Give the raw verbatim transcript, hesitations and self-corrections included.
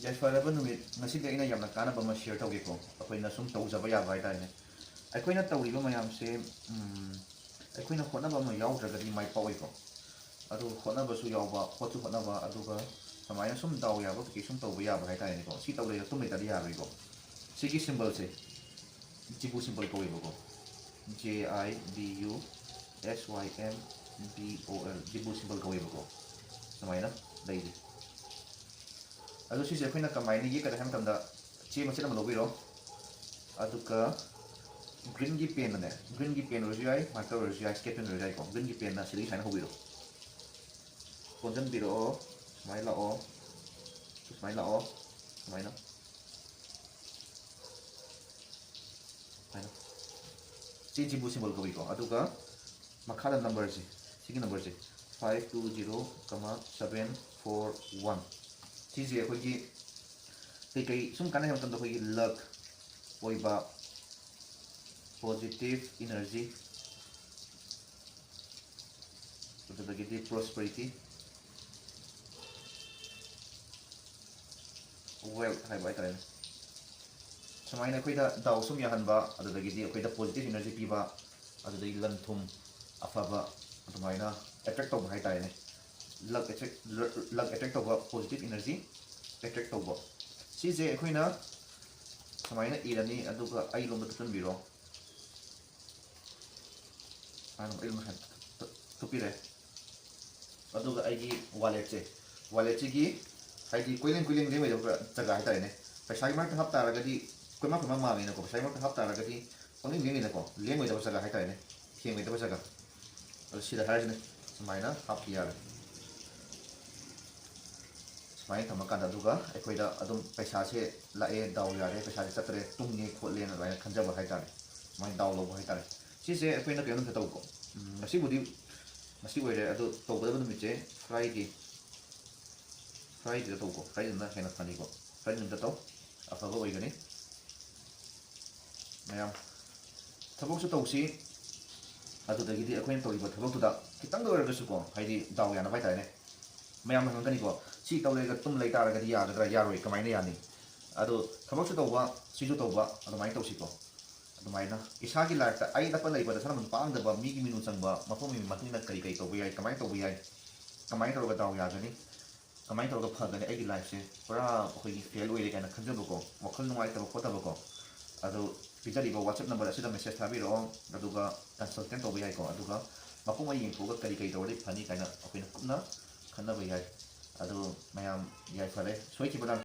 ꯌꯥꯏꯐꯔꯕ ꯅꯨꯃꯤꯠ꯫ ꯉꯁꯤꯗꯤ ꯑꯩꯅ ꯌꯥꯝꯅ ꯀꯥꯟꯅꯕ ꯑꯃ share ꯇꯧꯒꯦꯀꯣ꯫ ꯑꯩꯈꯣꯏꯅ ꯁꯨꯝ ꯇꯧꯖꯕ ꯌꯥꯕ ꯍꯥꯏꯇꯥꯔꯦꯅꯦ꯫ ꯑꯩꯈꯣꯏꯅ ꯇꯧꯔꯤꯕ ꯃꯌꯥꯝꯁꯦ, ꯎꯝ, ꯑꯩꯈꯣꯏꯅ ꯍꯣꯠꯅꯕ ꯑꯃ ꯌꯥꯎꯗ꯭ꯔꯒꯗꯤ ꯃꯥꯏ ꯄꯥꯛꯑꯣꯏꯀꯣ꯫ ꯑꯗꯨ ꯍꯣꯠꯅꯕꯁꯨ ꯌꯥꯎꯕ, ꯍꯣꯠꯁꯨ ꯍꯣꯠꯅꯕ, ꯑꯗꯨꯒ ꯁꯨꯃꯥꯏꯅ ꯁꯨꯝ ꯗꯥꯎ ꯌꯥꯕ ꯀꯩꯀꯩ ꯁꯨꯝ ꯇꯧꯕ ꯌꯥꯕ ꯍꯥꯏꯇꯥꯔꯦꯅꯦꯀꯣ꯫ ꯁꯤ ꯇꯧ ꯂꯩꯔ ꯇꯨꯝ ꯂꯩꯇꯥꯗꯤ ꯌꯥꯔꯣꯏꯀꯣ꯫ ꯁꯤꯒꯤ symbolꯁꯦ ꯖꯤꯕꯨ symbol ꯀꯧꯋꯦꯕꯀꯣ꯫ J I B U S Y M B O L, ꯖꯤꯕꯨ symbol ꯀꯧꯋꯦꯕꯀꯣ꯫ ꯁꯨꯃꯥꯏꯅ ꯂꯩꯔꯤ꯫ ꯑꯗꯣ ꯁꯤꯁꯦ ꯑꯩꯈꯣꯏꯅ ꯀꯃꯥꯏꯅ ꯌꯦꯛꯀꯗꯒꯦ ꯍꯥꯏꯕ ꯃꯇꯝꯗ, ꯆꯦ ꯃꯆꯦꯠ ꯑꯃ ꯂꯧꯕꯤꯔꯣ꯫ ꯑꯗꯨꯒ greenꯒꯤ penꯅꯅꯦ, greenꯒꯤ pen ꯑꯣꯏꯔꯁꯨ ꯌꯥꯏ, marker ꯑꯣꯏꯔꯁꯨ ꯌꯥꯏ, sketch pen ꯑꯣꯏꯔꯁꯨ ꯌꯥꯏꯀꯣ꯫ Greenꯒꯤ penꯅ ꯁꯤꯗꯒꯤ ꯁꯨꯃꯥꯏꯅ ꯍꯧꯕꯤꯔꯣ꯫ ꯀꯣꯟꯁꯤꯟꯕꯤꯔꯛꯑꯣ꯫ ꯁꯨꯃꯥꯏꯅ ꯂꯥꯛꯑꯣ꯫ ꯁꯨꯃꯥꯏꯅ ꯂꯥꯛꯑꯣ꯫ ꯁꯨꯃꯥꯏꯅ꯫ ꯁꯨꯃꯥꯏꯅ꯫ ꯁꯤ ꯖꯤꯕꯨ symbol ꯀꯧꯏꯀꯣ꯫ ꯑꯗꯨꯒ ꯃꯈꯥꯗ numberꯁꯦ, ꯁꯤꯒꯤ numberꯁꯦ, five two zero comma seven four one꯫ ꯁꯤꯁꯦ ꯑꯩꯈꯣꯏꯒꯤ ꯀꯩꯀꯩ ꯁꯨꯝ ꯀꯥꯟꯅꯩ ꯍꯥꯏꯕ ꯃꯇꯝꯗ, ꯑꯩꯈꯣꯏꯒꯤ luck ꯑꯣꯏꯕ, positive energy, ꯑꯗꯨꯗꯒꯤꯗꯤ prosperity, wealth ꯍꯥꯏꯕ ꯍꯥꯏꯇꯥꯔꯦꯅꯦ꯫ ꯁꯨꯃꯥꯏꯅ ꯑꯩꯈꯣꯏꯗ ꯗꯥꯎ ꯁꯨꯝ ꯌꯥꯍꯟꯕ, ꯑꯗꯨꯗꯒꯤꯗꯤ ꯑꯩꯈꯣꯏꯗ positive energy ꯄꯤꯕ, ꯑꯗꯨꯗꯒꯤ ꯂꯟ ꯊꯨꯝ ꯑꯐꯕ ꯑꯗꯨꯃꯥꯏꯅ attract ꯇꯧꯕ ꯍꯥꯏꯇꯥꯔꯦꯅꯦ꯫ Luck attract, luck attract ꯇꯧꯕ, positive energy attract ꯇꯧꯕ꯫ ꯁꯤꯁꯦ ꯑꯩꯈꯣꯏꯅ ꯁꯨꯃꯥꯏꯅ ꯏꯔꯅꯤ, ꯑꯗꯨꯒ ꯑꯩ ꯂꯣꯝꯗ ꯊꯨꯞꯆꯟꯕꯤꯔꯣ꯫ ꯁꯨꯃꯥꯏꯅ ꯑꯩ ꯂꯣꯝꯗ ꯁꯨꯃꯥꯏꯅ ꯊꯨꯞꯄꯤꯔꯦ꯫ ꯑꯗꯨꯒ ꯑꯩꯒꯤ walletꯁꯦ, walletꯁꯤꯒꯤ ꯍꯥꯏꯗꯤ ꯀꯣꯏꯂꯦꯡ ꯀꯣꯏꯂꯦꯡ ꯂꯦꯡꯉꯣꯏꯗꯕ ꯖꯒꯥ ꯍꯥꯏꯇꯥꯔꯦꯅꯦ꯫ ꯄꯩꯁꯥꯒꯤ ꯃꯔꯛꯇ ꯍꯥꯞ ꯇꯥꯔꯒꯗꯤ ꯀꯣꯏꯃꯥꯡ ꯀꯣꯏꯃꯥꯡ ꯃꯥꯡꯉꯦꯅꯀꯣ꯫ ꯄꯩꯁꯥꯒꯤ ꯃꯔꯛꯇ ꯍꯥꯞ ꯇꯥꯔꯒꯗꯤ ꯄꯪꯂꯦꯡ ꯂꯦꯡꯉꯤꯅꯀꯣ, ꯂꯦꯡꯉꯣꯏꯗꯕ ꯖꯒꯥ ꯍꯥꯏꯇꯥꯔꯦꯅꯦ, ꯊꯦꯡꯉꯣꯏꯗꯕ ꯖꯒꯥ꯫ ꯑꯗꯨ ꯁꯤꯗ ꯍꯥꯏꯔꯤꯁꯤꯅꯦ, ꯁꯨꯃꯥꯏꯅ ꯍꯥꯞꯈꯤ ꯌꯥꯔꯦ꯫ ꯁꯨꯃꯥꯏꯅ ꯊꯝꯃꯀꯥꯟꯗ ꯑꯗꯨꯒ ꯑꯩꯈꯣꯏꯗ ꯑꯗꯨꯝ ꯄꯩꯁꯥꯁꯦ ꯂꯥꯛꯑꯦ, ꯗꯥꯎ ꯌꯥꯔꯦ, ꯄꯩꯁꯥꯁꯦ ꯆꯠꯇ꯭ꯔꯦ, ꯇꯨꯡꯉꯦ ꯈꯣꯠꯂꯦꯅ ꯑꯗꯨꯃꯥꯏꯅ ꯈꯟꯖꯕ ꯍꯥꯏꯇꯥꯔꯦ꯫ ꯁꯨꯃꯥꯏꯅ ꯗꯥꯎ ꯂꯧꯕ ꯍꯥꯏꯇꯥꯔꯦ꯫ ꯁꯤꯁꯦ ꯑꯩꯈꯣꯏꯅ ꯀꯩꯅꯣꯝꯇ ꯇꯧꯀꯣ꯫ ꯎꯝ, ꯉꯁꯤꯕꯨꯗꯤ ꯃꯁꯤ ꯑꯣꯏꯔꯦ, ꯑꯗꯣ ꯇꯧꯒꯗꯕ ꯅꯨꯃꯤꯠꯁꯦ Friday꯫ Fridayꯗ ꯇꯧꯀꯣ꯫ Fridayꯗꯅ ꯍꯦꯟꯅ ꯐꯅꯤꯀꯣ꯫ Friday ꯅꯨꯃꯤꯠꯇ ꯇꯧ, ꯑꯐꯕ ꯑꯣꯏꯒꯅꯤ꯫ ꯃꯌꯥꯝ ꯊꯕꯛꯁꯨ ꯇꯧꯁꯤ, ꯑꯗꯨꯗꯒꯤꯗꯤ ꯑꯩꯈꯣꯏꯅ ꯇꯧꯔꯤꯕ ꯊꯕꯛꯇꯨꯗ ꯈꯤꯇꯪꯗ ꯑꯣꯏꯔꯒꯁꯨꯀꯣ, ꯍꯥꯏꯗꯤ ꯗꯥꯎ ꯌꯥꯅꯕ ꯍꯥꯏꯇꯥꯔꯦꯅꯦ꯫ ꯃꯌꯥꯝꯅ ꯍꯪꯉꯛꯀꯅꯤꯀꯣ, ꯁꯤ ꯇꯧ ꯂꯩꯔꯒ ꯇꯨꯝ ꯂꯩ ꯇꯥꯔꯒꯗꯤ ꯌꯥꯒꯗ꯭ꯔꯥ? ꯌꯥꯔꯣꯏ꯫ ꯀꯃꯥꯏꯅ ꯌꯥꯅꯤ? ꯑꯗꯣ ꯊꯕꯛꯁꯨ ꯇꯧꯕ, ꯁꯤꯁꯨ ꯇꯧꯕ, ꯑꯗꯨꯃꯥꯏꯅ ꯇꯧꯁꯤꯀꯣ꯫ ꯑꯗꯨꯃꯥꯏꯅ ꯏꯁꯥꯒꯤ ꯂꯥꯏꯐꯇ ꯑꯩ ꯅꯛꯄ ꯂꯩꯕꯗ ꯁꯔꯝ ꯄꯥꯡꯗꯕ, ꯃꯤꯒꯤ ꯃꯤꯅꯨ ꯆꯪꯕ, ꯃꯐꯝ ꯑꯃꯒꯤ ꯃꯇꯨꯡ ꯏꯟꯅ ꯀꯔꯤ ꯀꯔꯤ ꯇꯧꯕ ꯌꯥꯏ, ꯀꯃꯥꯏꯅ ꯇꯧꯕ ꯌꯥꯏ, ꯀꯃꯥꯏꯅ ꯇꯧꯔꯒ ꯗꯥꯎ ꯌꯥꯒꯅꯤ, ꯀꯃꯥꯏꯅ ꯇꯧꯔꯒ ꯐꯒꯅꯤ, ꯑꯩꯒꯤ ꯂꯥꯏꯐꯁꯦ ꯄꯨꯔꯥ ꯑꯩꯈꯣꯏꯒꯤ ꯐꯦꯜ ꯑꯣꯏꯔꯦ ꯀꯥꯏꯅ ꯈꯟꯖꯕꯀꯣ, ꯋꯥꯈꯜ ꯅꯨꯡꯉꯥꯏꯇꯕ ꯈꯣꯠꯇꯕꯀꯣ꯫ ꯑꯗꯣ ꯄꯤꯖꯔꯤꯕ WhatsApp ꯅꯝꯕꯔ ꯑꯁꯤꯗ ꯃꯦꯁꯦꯖ ꯊꯥꯕꯤꯔꯛꯑꯣ, ꯑꯗꯨꯒ ꯀꯟꯁꯜꯇꯦꯟ ꯇꯧꯕ ꯌꯥꯏꯀꯣ꯫ ꯑꯗꯨꯒ ꯃꯄꯨꯡ ꯑꯣꯏꯅ ꯌꯦꯡꯊꯣꯛꯑꯒ ꯀꯔꯤ ꯀꯔꯤ ꯇꯧꯔꯗꯤ ꯐꯅꯤ ꯀꯥꯏꯅ ꯑꯩꯈꯣꯏꯅ ꯀꯨꯞꯅ ꯈꯟꯅꯕ ꯌꯥꯏ꯫ ꯑꯗꯣ ꯃꯌꯥꯝ ꯌꯥꯏꯐꯔꯦ꯫ ꯁꯣꯏꯈꯤꯕ ꯂꯥꯟ